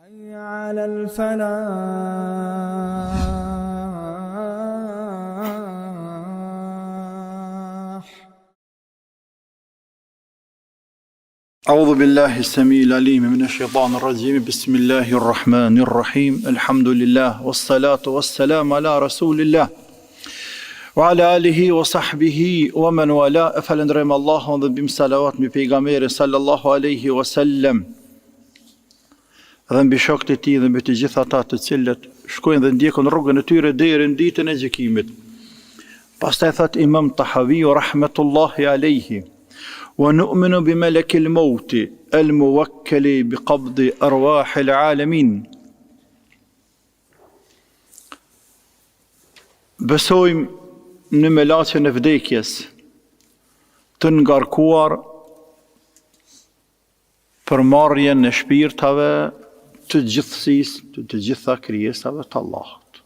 Hayya 'ala al-falah. أعوذ بالله السميع العليم من الشيطان الرجيم بسم الله الرحمن الرحيم الحمد لله والصلاة والسلام على رسول الله وعلى آله وصحبه ومن والاه E falënderojmë Allahun dhe bim salavat mbi pejgamberin sallallahu alaihi wasallam dhe mbi shokët e tij dhe mbi të gjithë ata të cilët shkojnë dhe ndjekin rrugën e tyre deri në ditën e gjykimit. Pastaj thot Imam Tahaviu rahmetullahi alaihi wa nu'minu bi malakil maut al muwakkal bi qabd arwah al alamin. Besojmë në melaqen e vdekjes të ngarkuar për marrjen e shpirtave të gjithësisë, të të gjitha krijesave të Allahut.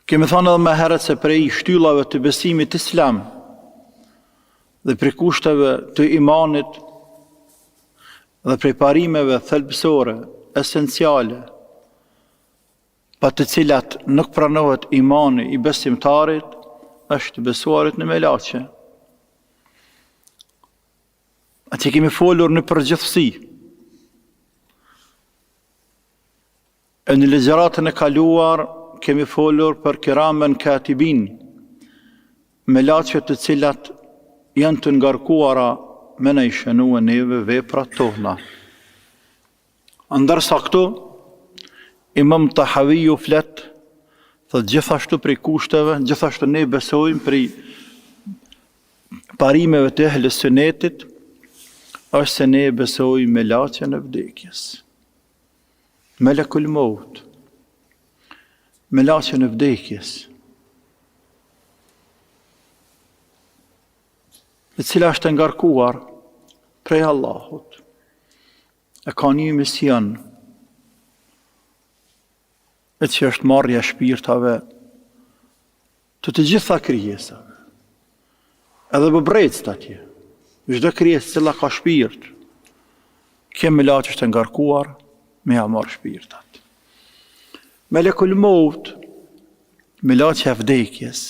Kemi thënë edhe më herët se prej shtyllave të besimit islam dhe prej kushteve të imanit dhe prej parimeve thelbësore, esenciale, pa të cilat nuk pranohet imani i besimtarit, është të besuarit në melaqe. Atje kemi folur në përgjithësi. E në ligjëratën e kaluar kemi folur për kiramen katibin, melaqe të cilat janë të ngarkuara me na i shënue neve veprat tona. Ndërsa këtu, Imam Tahaviu flet, thotë gjithashtu prej kushteve, gjithashtu ne besojmë prej parimeve të ehli sunetit, është se ne besojmë melaqen e vdekjes. Melekul Maut. Melaqen e vdekjes. E cila është e ngarkuar prej Allahut. E ka një mision e që është marrja e shpirtave të të gjitha krijesave. Edhe bubrrecët atje. Çdo krijesë cila ka shpirt, kjo melaqe është e ngarkuar me ja marrë shpirtat. Melekul Maut, melaqja e vdekjes,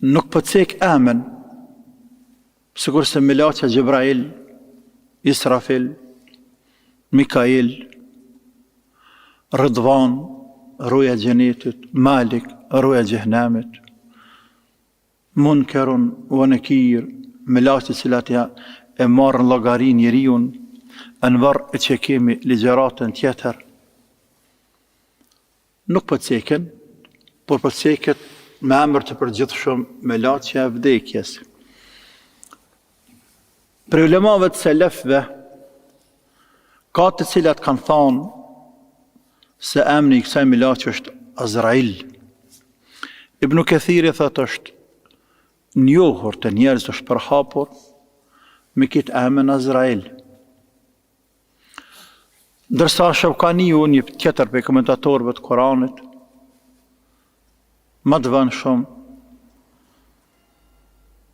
Nuk po cek emën, sikurse melaqja Xhebrail, Israfil, Mikail, Ridvan, roja e xhenetit, Malik, roja e xhehnemit, Munkerun wa Nekir, melaqe të cilat ja e marrin llogarinë njeriun, Enver e që kemi ligjëratën tjetër. Nuk po ceken, por po ceket me emër të përgjithshëm melaqja e vdekjes. Prej ulemave të selefëve, ka të cilat kanë thanë se emri i kësaj melaqe është Azrail. Ibn Kethiri thotë është njohur te njerëzit është përhapur me këtë emën Azrail. Ndërsa Shevkaniu, një tjetër prej komentatorëve të Kuranit, më të vonshëm,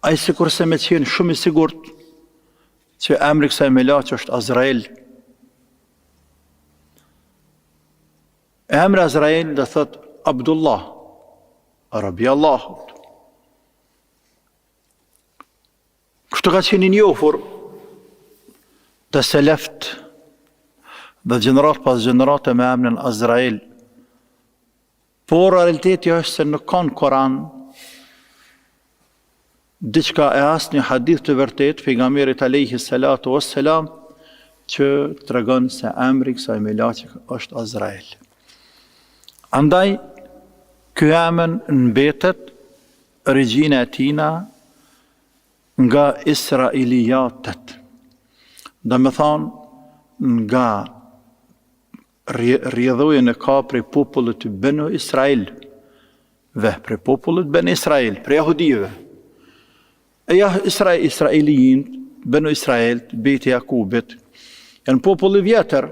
ai sikurse me qenë shumë i sigurt që emri i kësaj melaqe është Azrael. Emri Azrael do thotë Abdullah, robi i Allahut. Kështu ka qenë i njohur te selefët dhe gjeneratë pas gjenerate me emrin Azrael. Por realiteti është se nuk ka në Koran diçka e asnjë hadith të vërtetë pejgamberit alayhi salatu wassalam që tregon se emri i kësaj melaqe është Azrael. Andaj ky emër mbetet origjina e tina nga Israilijatet, domethanë nga rrjedhojën e ka prej popullit të Benu Israil, ve prej popullit Benu Israil, prej jahudive. E ja Isra, Israilijint, Benu Israil, bijtë e Jakubit, janë popull i vjetër,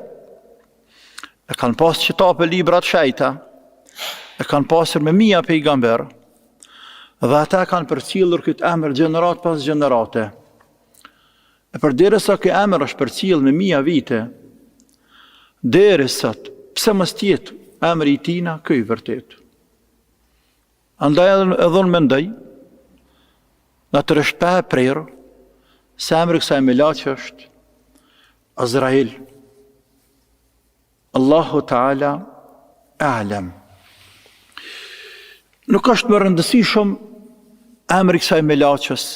e kanë pas qitabe libra të shejta, e kanë pasur me mija pejgamber, Dhe ata e kanë përcjellur këtë emër gjeneratë pas gjenerate. E përderisa ky emër është përcjellë me mija vite, deri sot, pse mos të jetë emri i tina ky i vërtetë? Andaj edhe unë mendoj, natyrisht pa e prerë, se emri i kësaj melaqe është Azrail. Allahu Teala A'lam. Nuk është me rëndësi shumë emri i kësaj melaqes,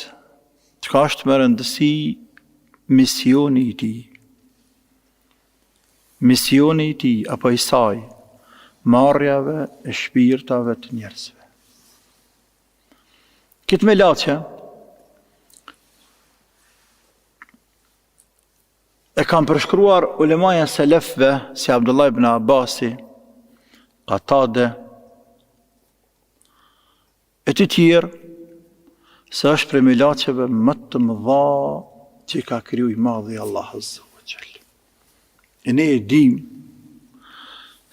çka është me rëndësi misioni i tij. Misioni i tij apo i saj, marrjave e shpirtave të njerëzve. Këtë melaqe e kanë përshkruar ulemaja e selefëve si Abdullah ibn Abasi, Katade, e të tjerë, se është prej melaqeve më të mëdha që i ka kriju i madhi Allah Azza wa Jall. E ne e dim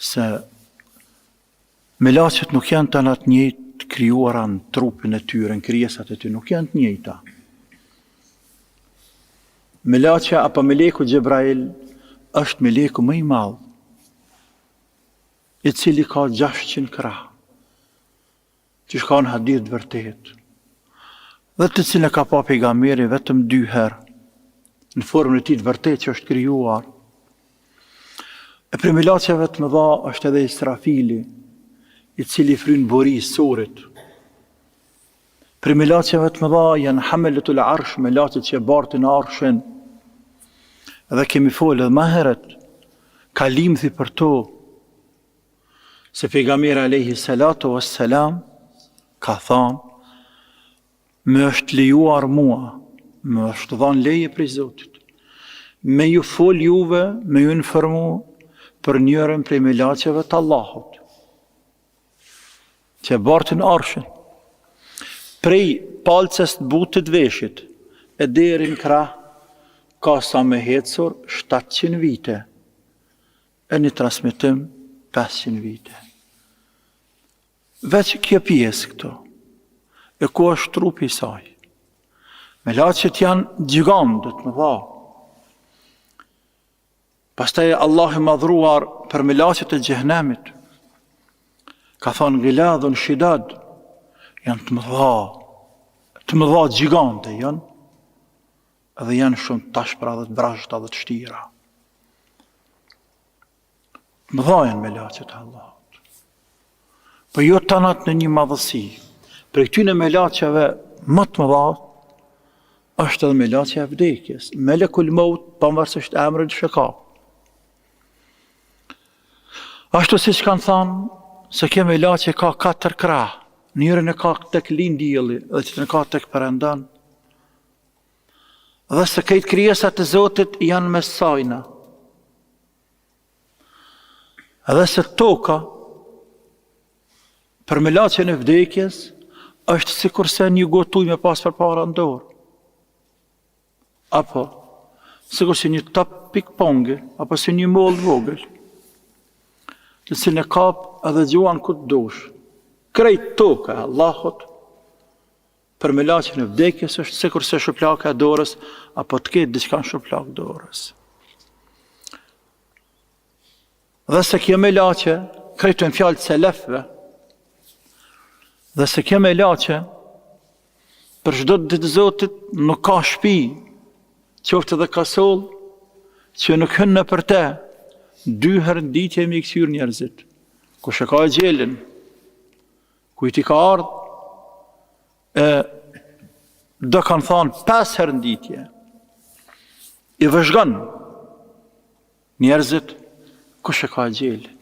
se melaqet nuk janë tana të njëjtë të krijuara në trupin e tyre, në krijesat e tyre, nuk janë të njëjta. Melaqja apo meleku Xhebrail është meleku më i madh, i cili ka 600 krah. Qysh ka në hadith të vërtetë, dhe të cilin e ka pa pejgamberi vetëm dy herë, në formën e tij të vërtetë që është krijuar. E prej melaqeve të mëdha është edhe Israfili, i cili fryn borisë surit. Prej melaqeve të mëdha janë hameletul arsh, melaqet që e bartin arshin. Dhe kemi folë edhe ma herët, kalimthi për to, Se pejgamberi alayhi salatu wassalam ka thanë më është lejuar mua, më është dhanë leje prej Zotit. Me ju fol juve, me ju informu për njërën prej melaqeve të Allahut. Që e bartin arshin. Prej palcës të butë të veshit e deri në krah ka sa me hecur 700 vite. E një transmetim 500 vite. Veç kjo pjesë këtu, e ku është trupi i saj? Melaqet janë gjigande të mëdha. Pastaj Allahu i madhruar për melaqet e xhehnemit. Ka thonë giladhun shidad, janë të mëdha, të mëdha gjigande janë, dhe janë shumë të ashpra dhe të vrazhda dhe të shtira. Të mëdha janë melaqet e Allahut. Po jo tanat në një madhësi. Prej këtyne melaqeve më të mëdha është edhe melaqja e vdekjes. Melekul maut, pavarësisht emrin që ka. Ashtu siç kanë thanë se kjo melaqe ka katër krah, njërën e ka tek lind dielli dhe tjetrën e ka tek perëndon. Dhe se krejt krijesat e Zotit janë mes sajna. Dhe se toka për melaqen e vdekjes është sikurse një gotë ujë me pas përpara në dorë. Apo sikurse një top ping-pongi, apo si një mollë vogël, të cilën e kap edhe gjuan ku të dush. Krejt toka e Allahut Për melaqen e vdekjes është sikurse shuplaka e dorës apo të ketë diçka në shuplakë dorës. Dhe se kjo melaqe, krejt në fjalë të selefëve, dhe se kjo melaqe, për çdo ditë të Zotit nuk ka shpi, qoftë edhe kasoll, që nuk hyn nëpër te, dy herë në ditë me i këqyrë njerëzit. Kush e ka exhelin, Kujt i ka ardhë, e do kanë thanë 5 herë në ditje, i vëzhgon njerëzit kush e ka exhelin.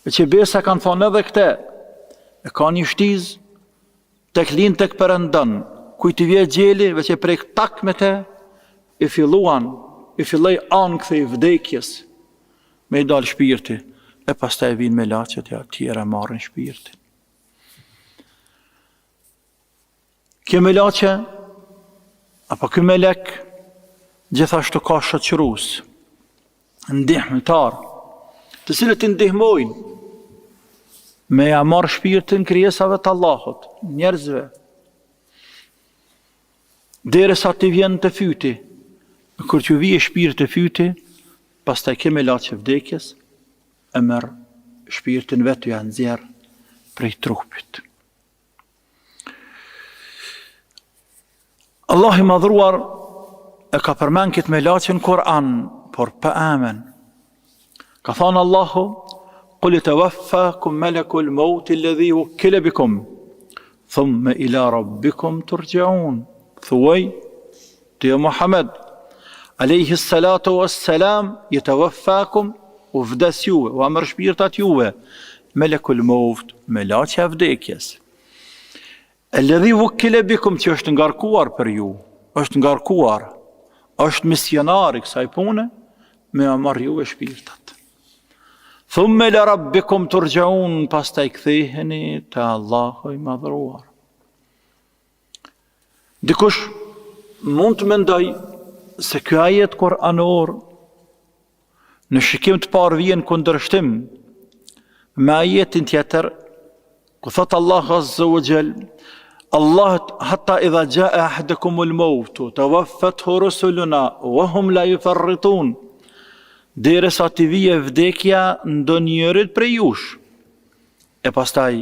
E që besa kanë thonë edhe këte, e ka një shtizë, tek lind tek perëndon, kujt i vjen exheli, veç e prek tak me te, i filluan, i filloi ankthi i vdekjes, Me i dalë shpirti, e pastaj vijnë melaqet e tjera marrin shpirtin. Kjo melaqe, apo ky melek, gjithashtu ka shoqërues, ndihmëtar, të cilët i ndihmojnë. Me ja marrë shpirtin krijesave të Allahut, njerëzve. Derisa t'i vjen te fyti, kur t'ju vije shpirti te fyti, pastaj kjo melaqe e vdekjes, e merr shpirtin vetë ja nxjerr prej trupit. Allahu i madhëruar e ka përmend këtë melaqe në Kur'an, por pa emën. Ka thanë Allahu, Kul jeteveffakum melekul meuti ledhi vukkile bikum, thumme ila rabbikum turxheun. Thuaj, ti o Muhammed, alejhi salatu was salam, jeteveffakum, u vdes juve, ua merr shpirtat juve, melekul meut, melaqja e vdekjes. Eledhi vukkile bikum që është ngarkuar për ju, është ngarkuar, është misionar i kësaj pune, me ua marrë juve shpirtat. Thumme ila rabbikum turxheun, pastaj ktheheni te Allahu i madhëruar. Dikush mund të mendojë se ky ajet kuranor Në shikim të parë vjen kundërshtim me ajetin tjetër ku thot Allahu azza wa jall Allah hatta idha jaa ahadukum al-maut tawaffathu rusuluna wa hum la yufarritun derisa t'i vije vdekja ndonjërit prej jush e pastaj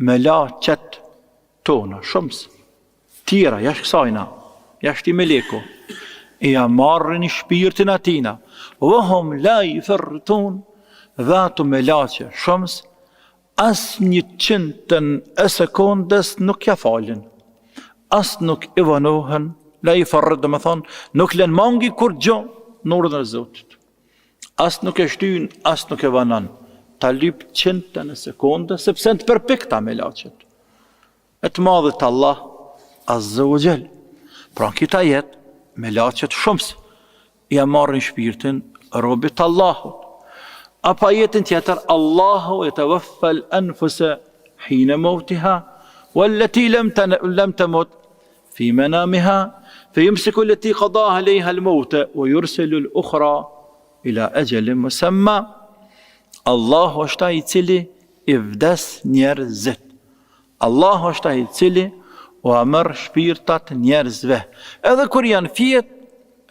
melaqet tona shumës tjera, jashtë kësajna, jashtë këtij meleku, ia marrin shpirtin atina, ve hum la juferritun, dhe ato melaqe shumës, as një qindtën e sekundës nuk ja falin, as nuk i vonohen, la juferrit domethonë, nuk len mangi kurgjo në urdhën e Zotit. As nuk e shtyn, as nuk e vonon, ta lyp qindtën e sekundës, sepse janë të përpikta melaqet. E të madhit Allah Azza wa Jall. Pra në këtë ajet, melaqet shumës, ia marrin shpirtin robit të Allahut. Apo ajetin tjetër, Allahu jeteveffel enfuse hine meutiha, walleti lem, të, lem temut, fi menamiha, fe jumsiku leti kada alejha l-meute, wa jursilul ukhra, ila exhelin musemma. Allahu është ai i cili i vdes njerëzit. Allahu është ai i cili ua merr shpirtat njerëzve, edhe kur janë fjet,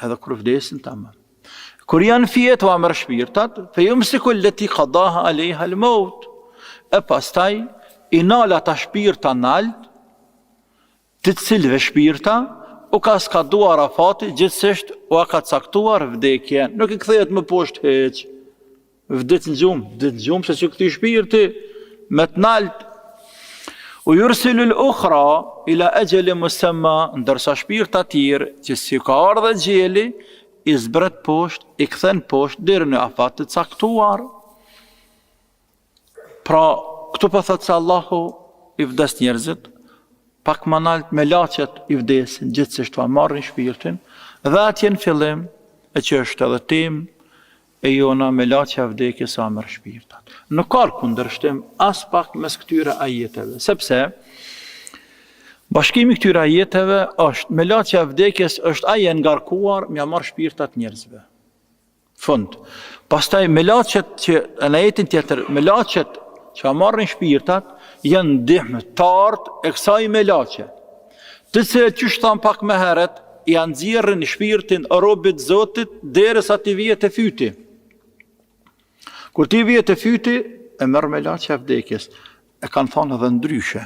edhe kur vdesin tamam. Kur janë fjet ua merr shpirtat, fe jumsiku leti kada alejha l-meut. E pastaj i nal ata shpirta nalt, të cilëve shpirta u ka skaduar afati, gjithsesi ua ka caktuar vdekjen, nuk i kthehet më poshtë hiç. Vdiq në gjumë, vdiq në gjumë, se s'iu kthy shpirti me të nalt. Ue jursilul ukhra ila exhelin musemma, ndërsa shpirta tjerë që s'iu ka ardhë exheli, i zbret poshtë, i kthen poshtë deri në afat të caktuar. Pra, këtu po thotë se Allahu i vdes njerëzit, pak më nalt melaqet i vdesin, gjithsesi ua marrin shpirtin, dhe atje në fillim, e që është edhe temë e jona melaqja e vdekjes ua merr shpirtat. Nuk ka kundërshtim aspak mes këtyre ajeteve, sepse bashkimi i këtyre ajeteve është melaqja e vdekjes është ai e ngarkuar me ia marr shpirtat njerëzve. Fund. Pastaj melaqet që në ajetin tjetër, melaqet që ia marrin shpirtat janë ndihmëtarët e kësaj melaqe. Të cilët qysh thamë pak më herët, ia nxjerrin shpirtin robit Zotit derisa t'i vije te fyti. Kur t'i vije te fyti, e merr melaqja e vdekjes. E kanë thonë edhe ndryshe.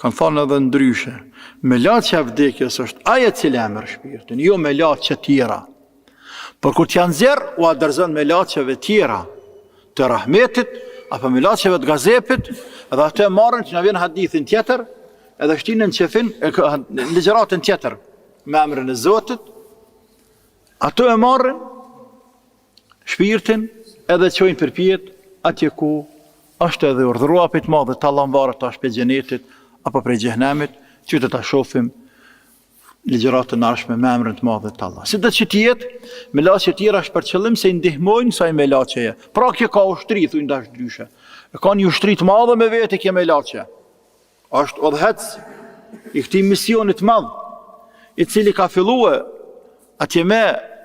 Kanë thonë edhe ndryshe. Melaqja e vdekjes është ajo e cila e merr shpirtin, jo melaqe tjera. Por kur t'ja nxjerr, ua dorëzon melaqeve tjera të rahmetit, apo melaqeve të gazepit, edhe ato e marrin që na vjen hadithin tjetër, edhe shtinin në qefin, e në ligjëratën tjetër, me emrin e Zotit, ato e marrin shpirtin edhe çojnë përpjetë atje ku është edhe urdhërua prej të madhit Allah varet tash prej xhenetit apo prej xhehenemit, që do ta shohim ligjëratën e ardhshme me emrin të madhit Allah. Sido që të jetë, melaqe tjera është për qëllim se i ndihmojnë kësaj melaqeje. Pra kjo ka ushtri, thujnë tash ndryshe. E ka një ushtri të madhe me vete kjo melaqe. Është udhëheqës i këtij misioni të madh, i cili ka fillue atje me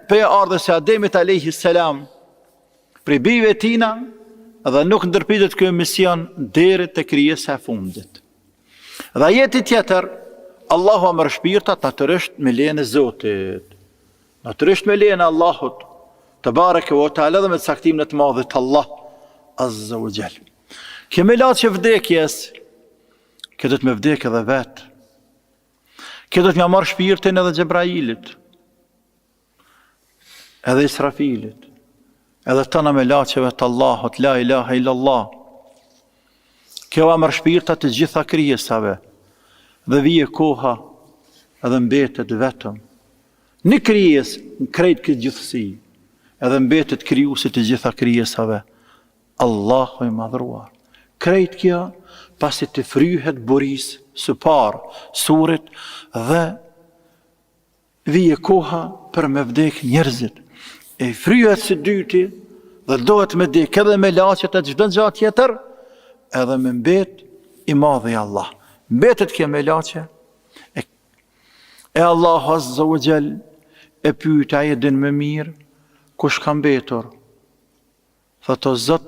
prej ardhjes së Ademit alayhi salam, prej bijve tina. Dhe nuk ndërpritet ky emision deri te krijesa e fundit. Dhe ajeti tjetër, Allahu ua merr shpirtat natyrisht me lejen e Zotit. Natyrisht me lejen e Allahut, tebareke ve teala dhe me caktimin e të madhit Allah, azza wa jall. Kjo melaqe vdekjes, kjo do të me vdek edhe vetë. Kjo do të m'ia marrë shpirtin edhe Xhebrailit, edhe Israfilit, edhe tana melaqeve të Allahut, la ilaha illallah. Kjo ua merr shpirtat të gjitha krijesave, dhe vije koha edhe mbetet vetëm. Një krijesë në krejt këtë gjithësi, edhe mbetet krijuesi i të gjitha krijesave, Allahu i madhëruar. Krejt kjo, pasi të fryhet burisë së parë, surit, dhe vije koha për me vdek njerëzit. E fryhet së dyti, dhe dohet me dek edhe melaqet e çdo gja tjetër, edhe me mbet i madhi Allah. Mbetet kjo melaqe, e, e Allahu azza wa jall, e pyet ai e din më mirë, kush ka mbetur, Thotë o Zot,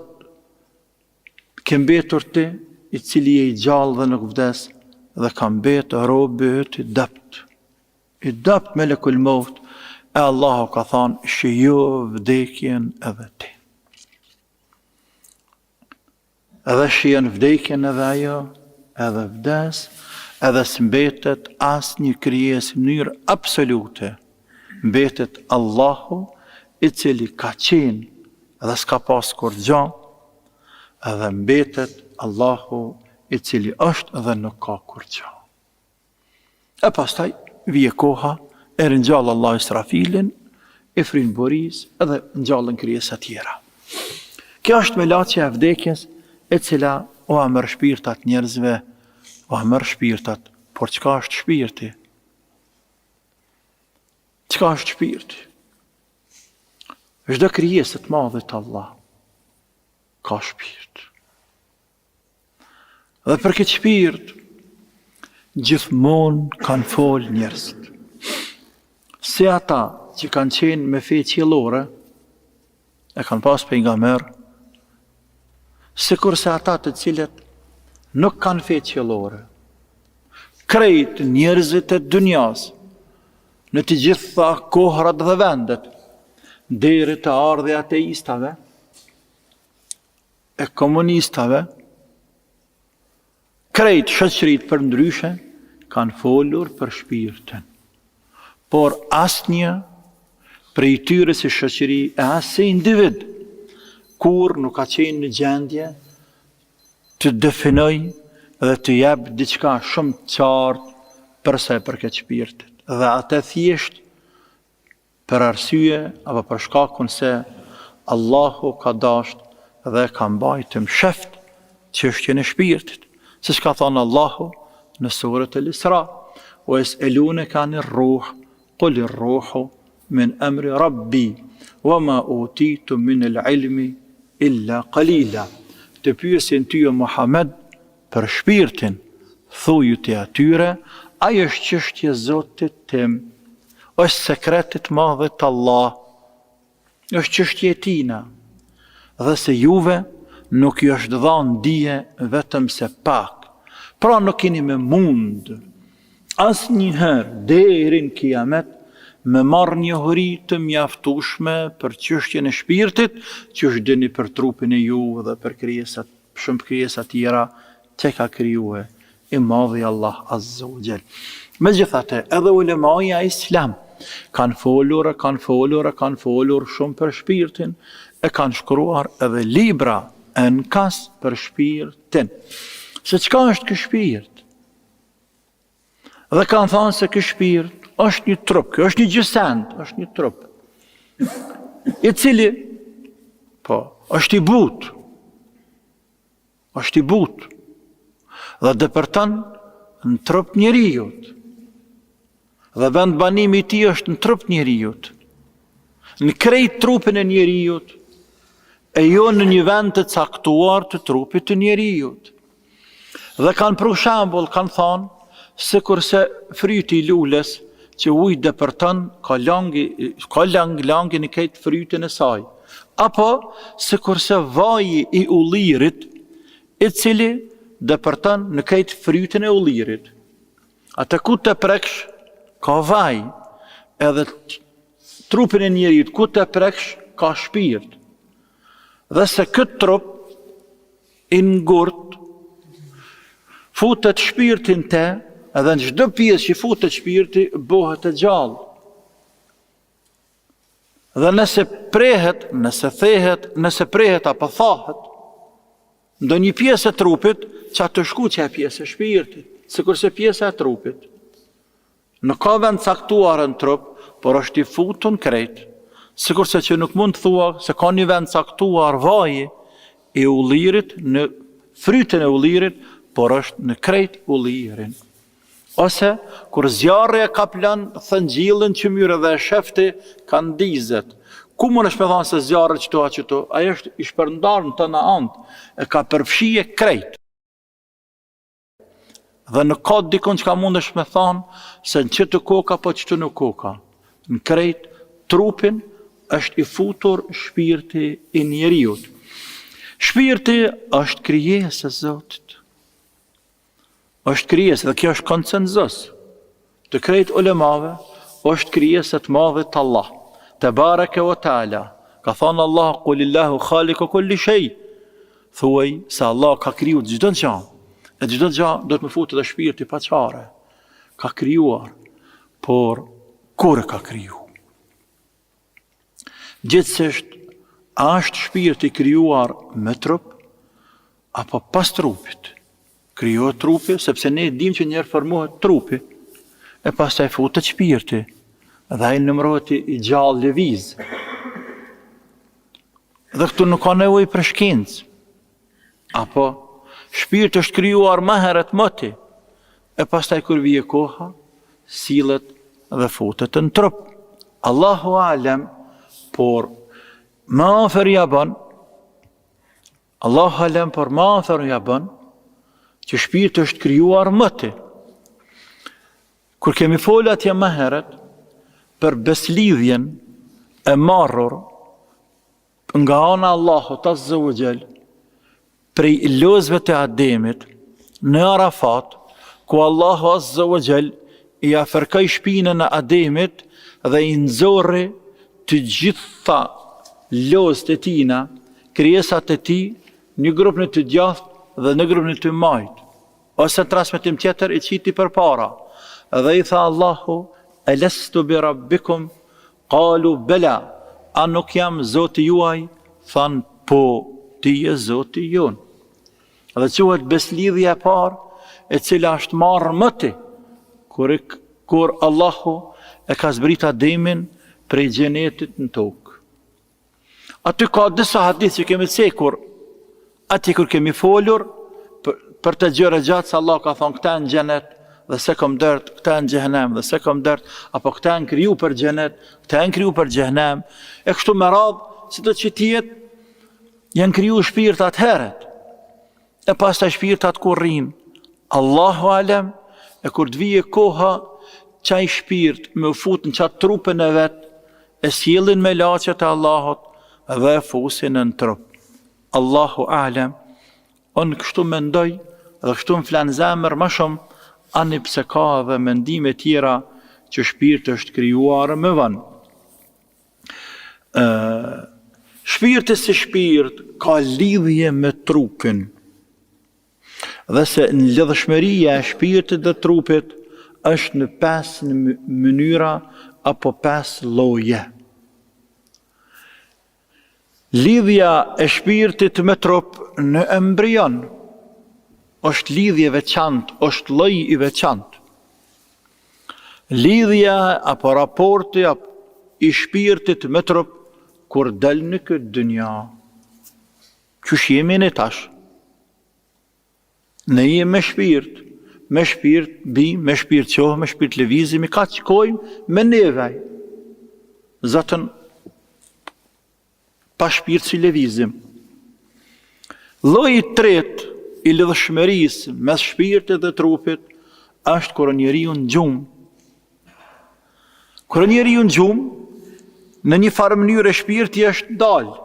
ke mbetur ti, i cili je i gjallë dhe nuk vdes, dhe ka mbet robi yt i dobt. I dobt melekul maut, e Allahu ka thanë, shijo vdekjen edhe ti. Edhe shijon vdekjen edhe ajo, edhe vdes, edhe s'mbetet asnjë krijesë në mënyrë absolute. Mbetet Allahu i cili ka qenë dhe s'ka pas kurgjo, edhe mbetet Allahu i cili është dhe nuk ka kurgjo. E pastaj vije koha, e ringjall Allahu Israfilin, e fryn burisë edhe ngjallen krijesa tjera. Kjo është melaqja e vdekjes e cila ua merr shpirtat njerëzve, ua merr shpirtat, por çka është shpirti? Çka është shpirti? Çdo krijesë e të madhit Allah ka shpirt. Dhe për këtë shpirt, gjithmonë kanë folë njerëzit. Si ata që kanë qenë me fe qiellore, e kanë pas pejgamber, sikurse ata të cilët nuk kanë fe qiellore, krejt njerëzit e dynjas, në të gjitha kohërat dhe vendet, deri te ardhja e ateistave, e komunistave, krejt shoqëritë përndryshe kanë folur për shpirtin. Por asnjë prej tyre si shoqëri e as si individ, kurrë nuk ka qenë në gjendje të definojë dhe të jep diçka shumë të qartë për sa i përket shpirtit. Dhe atë thjesht Për arsye apo për shkakun se Allahu ka dashtë dhe e ka mbajt të msheft çështjen e shpirtit, siç ka thënë Allahu në suret El-Isra, Wa yes'eluneke anir ruh, qul ir-ruhu min emri Rabbi, wa ma utitum min el-ilmi illa qalila. Të pyesin ty o Muhamed për shpirtin, thuju ti atyre, ai është çështje e Zotit tim, është sekret i të madhit Allah, është çështje e tina, dhe se juve nuk ju është dhanë dije vetëm se pak, pra nuk keni me mund, asnjëherë deri në kijamet, me marrë njohuri të mjaftushme për çështjen e shpirtit, që është dini për trupin e ju dhe për krijesat shumë krijesa tjera që ka krijue i madhi Allah Azza wa Jall. Megjithatë, edhe ulemaja islam kanë folur, kanë folur, kanë folur shumë për shpirtin, e kanë shkruar edhe libra enkas për shpirtin. Se çka është ky shpirt? Dhe kanë thënë se ky shpirt është një trup, ky është një gjësend, është një trup. I cili po, është i butë. Është i butë. Dhe depërton në trup njeriut. Dhe vendbanimi i tij është në trup njeriut. Në krejt trupin e njeriut, e jo në një vend të caktuar të trupit të njeriut. Dhe kanë pru shembull, kanë thonë, sikurse fryti i lules që ujë depërton, ka lang, ka lang, langi në krejt frytin e saj. Apo, sikurse vaji i ullirit, i cili depërton në krejt frytin e ullirit. Atë ku të preksh, ka vaj, edhe trupin e njeriut ku të preksh, ka shpirt. Dhe se këtë trup i ngurt, futet shpirti n'te, edhe në çdo pjesë që futet shpirti, bëhet e gjallë. Dhe nëse prehet, nëse thehet, nëse prehet apo thahet, ndonjë pjesë e trupit, qaty shku qaj pjesë e shpirtit, sikurse pjesa e trupit. Nuk ka vend caktuar në trup, por është i futun krejt. Sikurse që nuk mund të thua se ka një vend caktuar vaji i ullirit në frytin e ullirit, por është në krejt ullirin. Ose, kur zjarri e kaplon thëngjillin qymyr dhe e shef ti, ka ndizet. Ku mundesh me thanë se zjarri qëtu a qëtu? Ai është i shpërndarë në tëna anët, e ka përfshije krejt. Dhe nuk ka dikun çka mundesh me thanë se në qëtu koka, po qëtu nuk koka. Në krejt trupin është i futur shpirti i njeriut. Shpirti është krijesë e Zotit. Është krijesë dhe kjo është konsenzus të krejt ulemave, është krijesë e të madhit Allah. Tebareke ve teala, ka thonë Allah, kulillahu khaliku kulli shej, thuaj se Allah ka kriju çdo gja, e çdo gja do të me futë edhe shpirti pa çare, ka krijuar, por kur e ka kriju? Gjithsesi, a është shpirti krijuar me trup, apo pas trupit? Krijohet trupi, sepse ne dimë që njëherë formohet trupi, e pastaj futet shpirti, dhe ai numërohet i gjallë lëviz. Dhe këtu nuk ka nevojë për shkencë. Apo, shpirti është krijuar më herët moti, e pastaj kur vije koha, sillet dhe futet në trup. Allahu alem, por më afër ja bën, Allahu alem, por më afër ja bën, që shpirti është krijuar moti. Kur kemi folë atje më herët, për beslidhjen e marrur nga ana e Allahut azze ve xhel prej lozëve të Ademit në Arafat, ku Allahu azze ve xhel ia fërkoi shpinën e Ademit dhe i nxorri të gjitha lozët e tina, krijesat e tij, një grup në të djathtë dhe një grup në të majtë. Ose në transmetim tjetër i qiti përpara dhe i tha Allahu, Elestu bi rabbikum, Kalu bela, a nuk jam Zoti juaj? Thanë, po, ti je Zoti jonë. Dhe quhet beslidhja e parë, e cila është marrë moti, kur, kur Allahu e ka zbrit Ademin prej xhenetit në tokë. Aty ka disa hadith që kemi cekur, aty kur kemi folur, për, për të gjërë gjatë, se Allah ka thonë këta në xhenet dhe s'e kom dert, këta në xhehenem dhe s'e kom dert, apo këta janë kriju për xhenet, këta janë kriju për xhehenem, e kështu me radhë, sido që të jetë, janë kriju shpirtat herët. E pastaj shpirtat ku rrinë, Allahu alem, e kur të vije koha, qaj shpirt me u fut në qatë trupin e vet, e sjellin melaqet e Allahut dhe e fusin në trup. Allahu alem, unë kështu mendoj dhe kështu më flen zemër më shumë, ani pse ka edhe mendime tjera që shpirti është krijuar më vonë. Ë shpirti si shpirt ka lidhje me trupin. Dhe se në lidhshmëria e shpirtit dhe trupit është në pesë mënyra apo pesë lloje. Lidhja e shpirtit me trup në embrion është lidhje e veçantë, është lloj i veçantë. Lidhja apo raporti i shpirtit me trup kur del në këtë dynja. Qysh jemi ne tash? Ne jemi me shpirt, me shpirt bim, me shpirt çohemi, me shpirt lëvizim, kah shkojmë me nevojë. Zaten pa shpirt s'i lëvizim. Lloji i tretë i lidhshmërisë mes shpirtit dhe trupit është kur njeriu në gjumë. Kur njeriu në gjumë, në një farë mënyre shpirti është dalë.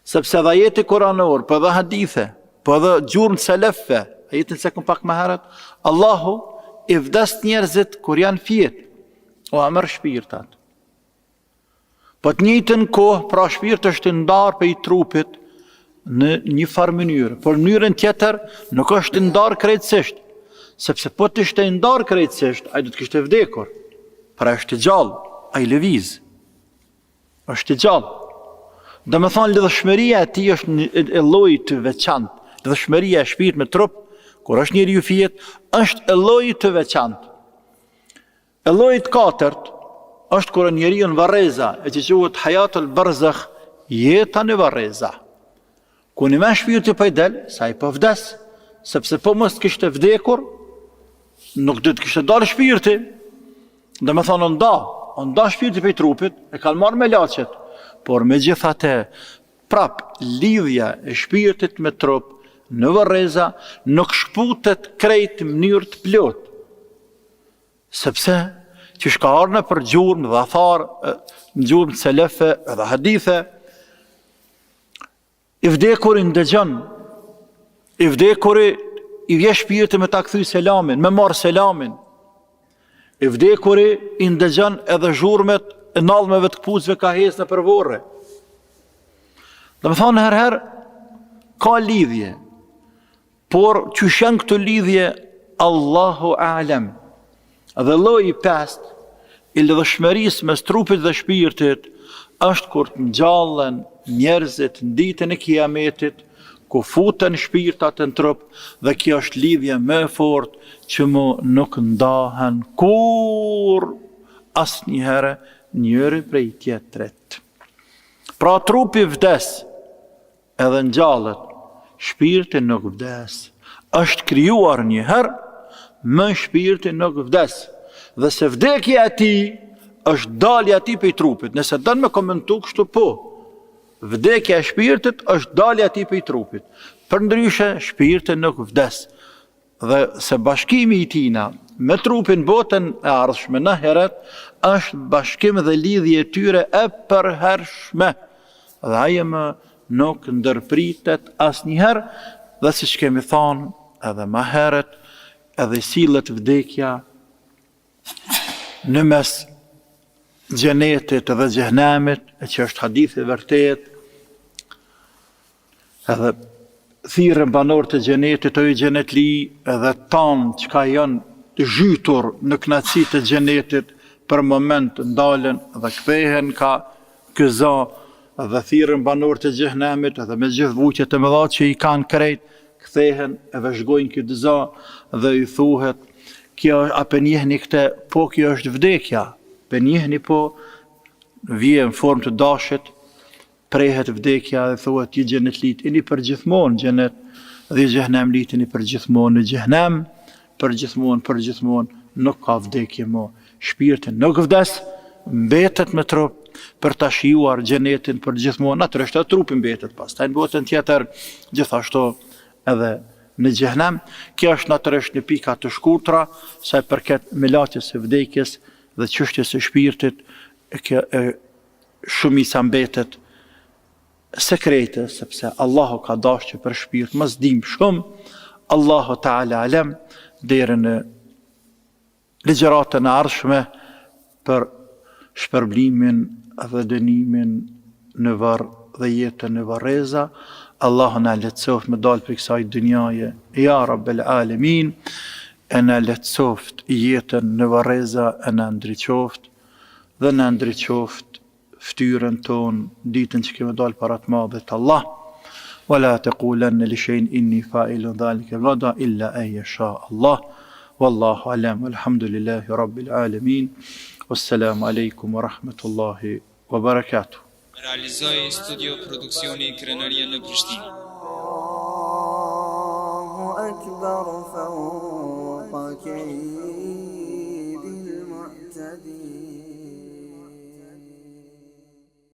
Sepse edhe ajeti kuranor, po edhe hadithe, po edhe gjurmë të selefëve, ajetin cekëm pak më herët, Allahu i vdes njerëzit kur janë fjet, ua merr shpirtat. Po të njëjtën kohë, pra shpirti është i ndarë prej trupit në një farë mënyrë, por në mënyrën tjetër nuk është i ndarë krejtësisht, sepse po të ishte i ndarë krejtësisht, ai do të kishte vdekur. Pra është i gjallë, ai lëviz. Është i gjallë. Domethënë lidhshmëria e tij është një, e llojit të veçantë. Lidhshmëria e shpirtit me trup, kur është njeriu fjet, është e llojit të veçantë. E llojit të katërt është kur njeriu në varreza, e që quhet hajatul barzakh, jeta në varreza. Ku njëmend shpirti po i del, se ai po vdes, sepse po mos të kishte vdekur, nuk do të kishte dalë shpirti. Domethënë u nda, u nda shpirti prej trupit, e kanë marrë melaqet. Por megjithatë, prap lidhja e shpirtit me trup në varreza nuk shkputet krejt në mënyrë të plotë. Sepse qysh ka ardhur nëpër gjurmë dhe athar, në gjurmë të selefëve dhe hadithe, i vdekuri ndëgjon, i vdekuri i vjen shpirti me ta kthy selamin, me marrë selamin, i vdekuri i ndëgjon edhe zhurmët e nallmeve të këpucëve ka hec nëpër vorre. Domethonë herë herë, ka lidhje, Por qysh janë këto lidhje Allahu alem. Dhe lloji i pestë i lidhshmërisë mes trupit dhe shpirtit është kur të ngjallen njerëzit në ditën e Kiametit, ku futen shpirtat në trup dhe kjo është lidhja më e fortë që më nuk ndahen kurrë asnjëherë njëri prej tjetrit. Pra trupi vdes, Edhe ngjallet, shpirti nuk vdes. Është krijuar një herë, më shpirti nuk vdes. Dhe se vdekja e tij është dalja e tij prej trupit. Nëse don me komentu kështu po. Vdekja e shpirtit është dalja e tij prej trupit. Përndryshe, shpirti nuk vdes. Dhe se bashkimi i tina me trupin botën e ardhshme në ahiret është bashkim dhe lidhje e tyre e përhershme dhe ajo më nuk ndërpritet asnjëherë dhe siç kemi thanë edhe ma herët edhe sillet vdekja në mes xhenetit dhe xhehnemit e që është hadith i vërtetë Edhe thirren banorët e xhenetit o ju xhenetli edhe tanë çka janë të zhytur në kënaqësitë e xhenetit për moment ndalen dhe kthehen ka ky za dhe thirren banorët e xhehnemit edhe me gjithë vujtjet e mëdha që i kanë krejt kthehen e vëzhgojnë këtë za dhe i thuhet kjo a pe njihni këtë po kjo është vdekja pe njihni po vjen në formë të dashit Prehet vdekja dhe thuhet ju xhenetlitë jeni përgjithmonë në xhenet dhe ju xhehnemlitë jeni përgjithmonë në xhehnem, përgjithmonë, përgjithmonë, nuk ka vdekje mo. Shpirti nuk vdes, mbetet me trup për ta shijuar xhenetin përgjithmonë, natyrisht edhe trupi mbetet pastaj në botën tjetër, gjithashtu edhe në xhehnem. Kjo është natyrisht në pika të shkurtra sa i përket melaqes së vdekjes dhe çështjes së shpirtit, e kjo e Shumica mbetet sekrete sepse Allahu ka dashur që për shpirt mos dim shumë Allahu Teala alem deri në ligjëratën e ardhshme për shpërblimin dhe dënimin në varr dhe jetën në varreza Allahu na lehtësoftë me dalë prej kësaj dynjaje ja rabbel alemin e na lehtësoftë jetën në varreza e na ndriçoftë dhe na ndriçoftë ftyrën tonë ditën që kemi dalë para të madhit Allah. Wa la tekulenne li shejin inni failun dhalike gada illa en jesha Allah. Wallahu alem, alhamdulillahi rabbil alemin. Wassalamu alaikum wa rahmetullahi wa barakatuh. Realizoi Studio Produksioni Krenaria në Prishtinë. Allahu akbar fawqa kaydil mu'tadin.